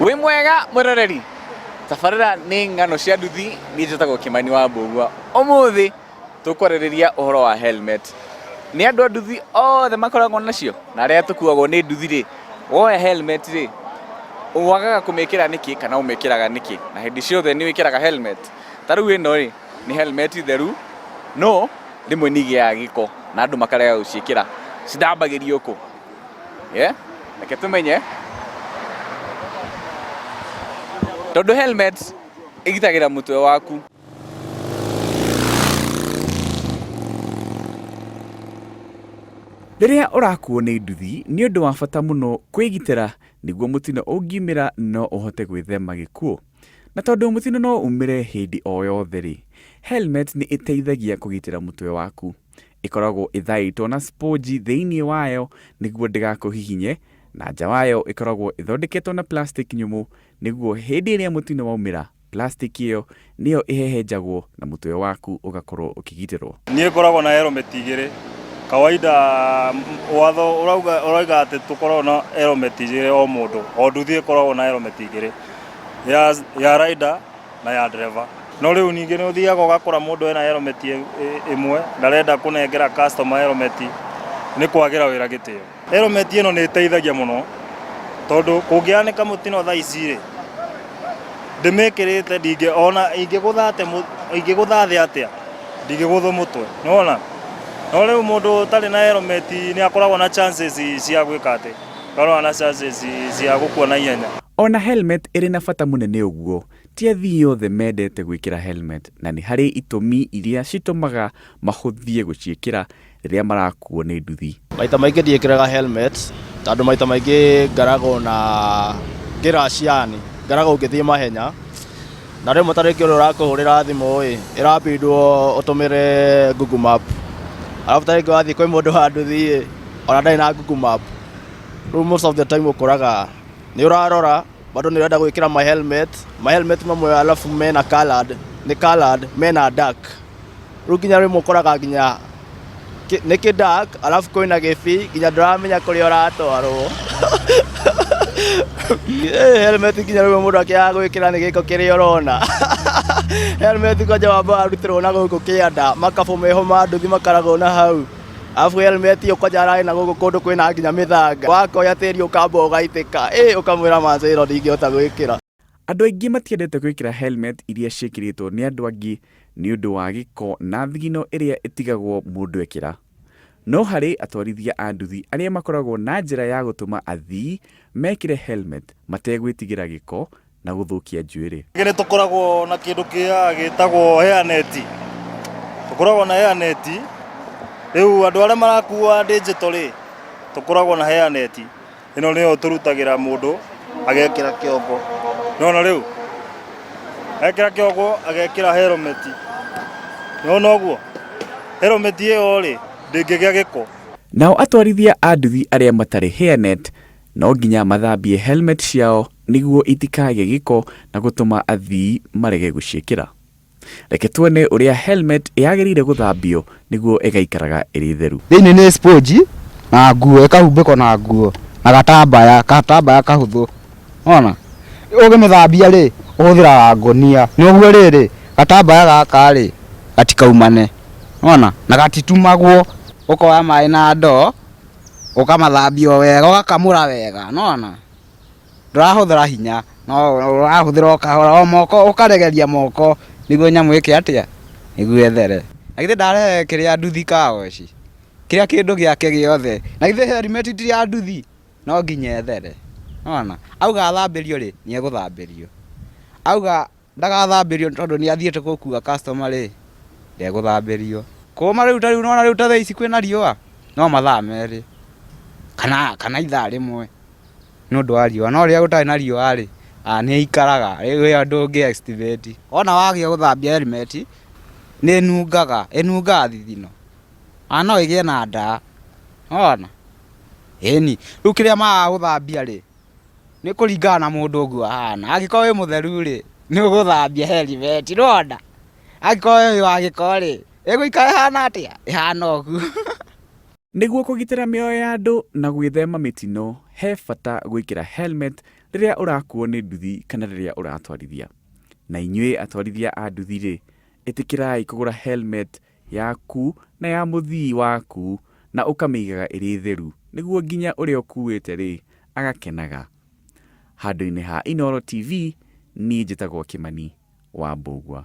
Wĩ mwega mwĩroreri, tabarĩra nĩ ng'ano cia nduthi, niĩ njĩtagwo Kĩmani wa Mbũgua. Ũmũthĩ tũkwarĩrĩria ũhoro wa helmet. Nĩ andũ a nduthi othe makoragwo nacio? Na arĩa tũkuagwo nĩ nduthi rĩ, woya helmet rĩ, wagaga kũmĩkĩra nĩkĩ kana ũmĩkĩraga nĩkĩ? Na hĩndĩ ciothe nĩ wĩkĩraga helmet? Ta rĩu ĩno rĩ, nĩ helmet theru, no rĩmwe nĩ igĩaga gĩko na andũ makarega gũciĩkĩra. Cithambagĩrio kũ? Yeah? Reke tũmenye. Tondũ helmet ĩgitagĩra mũtwe waku. Rĩrĩa ũrakuo nĩ nduthi, nĩ ũndũ wa bata mũno kwĩgitĩra nĩguo mũtino ũngiumĩra no ũhote gwĩthema gĩkuũ. Na tondũ mũtino no umĩre hĩndĩ o yothe-rĩ, helmet nĩ ĩteithagia kũgitĩra mũtwe waku. Ĩkoragwo ĩthaĩtwo na sponji thĩinĩ wayo nĩguo ndĩgakũhihinye, na nja wayo ĩkoragwo ĩthondeketwo na plastic nyũmũ nĩguo hĩndĩ ĩrĩa mũtino waumĩra, plastic ĩyo nĩyo ĩhehenjagwo na mũtwe waku ũgakorwo ũkĩgitĩrwo. Niĩ ngoragwo na helmet igĩrĩ. Kawaida watho ũrauga ũroiga atĩ tũkoragwo na helmet igĩrĩ o mũndũ. O nduthi ĩkoragwo na helmet igĩrĩ. Ya, ya rider na ya ndereba. No rĩu ningĩ nĩ ũthiaga ũgakora mũndũ ena helmet ĩmwe ndarenda kũnengera customer helmet nĩ kwagĩra wĩra gĩtĩo. Helmet ĩno nĩ ĩteithagia mũno tondũ kũngĩhanĩka mũtino thaa ici rĩ, ndĩmĩkĩrĩte ndingĩ ona ingĩgũtha ingĩgũtha thĩ atĩa ndingĩgũthwo mũtwe nĩ wona. No rĩu mũndũ ũtarĩ na helmet nĩ akoragwo na chances cia gwĩka atĩ, akoragwo na chances cia gũkua na ihenya. Ona helmet ĩrĩ na bata mũnene ũguo, ti athii othe mendete gwĩkĩra helmet na nĩ harĩ itũmi iria citũmaga mahũthie gũciĩkĩra rĩrĩa marakuo nĩ nduthi. Maita maingĩ ndiĩkĩraga helmet tondũ maita maingĩ ngaragwo na ngĩraci yani ngaragwo ngĩthiĩ mahenya na rĩmwe ta rĩngĩ ũrĩa ũrakũhũrĩra thimũ ĩ ĩrabindwo ũtũmĩre Google Map arabu ta rĩngĩ wathiĩ kwĩ mũndũ wa nduthi ĩ ona ndarĩ na Google Map rĩu most of the time ũkoraga nĩ ũrarora bado nĩ ũrenda gwĩkĩra ma helmet ma helmet mamwe alafu mena colored nĩ colored mena dark rĩu nginya rĩmwe ũkoraga nginya nĩ kĩ dark alafu kwĩna gĩbi nginya ndũramenya kũrĩa ũratwarwo. Helmet nginya rĩmwe mũndũ akĩaga gwĩkĩra nĩ gĩko kĩrĩa ũrona. Helmet kwanja wamba warutĩrwo na gũkũ kĩanda makabũ meho ma nduthi makaragwo na hau. Alafu helmet ĩyo kwanja ararĩ na gũkũ kũndũ kwĩna nginya mĩthanga. Wakoya tĩri ũkamba ũgaitĩka, ũkamwĩra manze ĩno ndingĩhota gwĩkĩra. Andũ aingĩ matiendete gwĩkĩra helmet iria ciĩkĩrĩtwo nĩ andũ angĩ nĩ ũndũ wa gĩko na thigino ĩrĩa ĩtigagwo mũndũ ekĩra. No harĩ atwarithia a nduthi arĩa makoragwo na njĩra ya gũtũma athii mekĩre helmet mategwĩtigĩra gĩko na gũthũkia njuĩrĩ. Nĩ tũkoragwo na kĩndũ kĩa gĩtagwo hairnet, tũkoragwo na hairnet, rĩu andũ arĩa marakua digital rĩ, tũkoragwo na hairnet, ĩno nĩyo tũrutagĩra mũndũ agekĩra kĩongo, nĩwona rĩu, ekĩra kĩongo agekĩra helmet, nĩwona ũguo, helmet ĩyo rĩ, ndĩngĩgĩa gĩko. Nao atwarithia a nduthi arĩa matarĩ hairnet No nginya mathambie helmet ciao nĩguo itikagĩe gĩko na gũtũma athii marege gũciĩkĩra. Reke tuone ũrĩa helmet yagĩrĩire gũthambio nĩguo ĩgaikaraga ĩrĩ theru. Thĩinĩ nĩ sponge na nguo ĩkahumbĩkwo na nguo na gatambaya, gatambaya kahũthũ nĩwona. Ũkĩmĩthambia rĩ, ũhũthĩraga ngũnia nĩguo rĩrĩ, gatambaya gaka rĩ gatikaumane nĩwona, na gatitumagwo. Ũkoya maĩ na ndoo Ũkamathambia o wega, ũgakamũra wega, nĩwona? Ndũrahũthĩra hinya, no ũrahũthĩra o kahora, o moko, ũkaregeria moko nĩguo nyamũ ĩke atĩa? Nĩguo ĩthere. Na githĩ ndarehe kĩrĩa nduthi car wash, kĩrĩa kĩndũ gĩake gĩothe, na githĩ helmet ti ya nduthi? No nginya ĩthere, nĩwona? Auga athambĩrio rĩ, nĩ egũthambĩrio. Auga Ndagathambĩrio tondũ nĩ athiĩte gũkua customer rĩ, ndegũthambĩrio. Kũma rĩu ta rĩu nĩwona rĩu ta thaa ici kwĩna riũa, no mathaa merĩ kana kana ithaa rĩmwe nĩ ũndũ wa riũa. No rĩrĩa gũtarĩ na riũa rĩ, nĩ ĩikaraga, rĩu ĩyo ndũngĩ estimate. Wona wagia gũthambia helmet, nĩ ĩnungaga, ĩnungaga thithino, ona no ĩgĩe na ndaa, nĩwona? Ĩni, rĩu kĩrĩa magaga gũthambia rĩ, Nĩ kũringana na mũndũ ũguo ahana, angĩkorwo wĩ mũtheru rĩ, nĩ ũgũthambia helmet nĩwona, angĩkorwo wĩ wa gĩko rĩ, ĩgũikara ĩhana atĩa? Ĩhana ũguo. Nĩguo kũgitĩra mĩoyo ya andũ na gwĩthema mĩtino, he bata gwĩkĩra helmet rĩrĩa ũrakuo nĩ nduthi kana rĩrĩa ũratwarithia. Na inyuĩ atwarithia a nduthi rĩ, ĩtĩkĩrai kũgũra helmet yaku na ya mũthii waku na ũkamĩigaga ĩrĩ theru nĩguo nginya ũrĩa ũkuĩte rĩ agakenaga. Handũ-inĩ ha Inooro TV, niĩ njĩtagwo Kĩmani wa Mbũgua.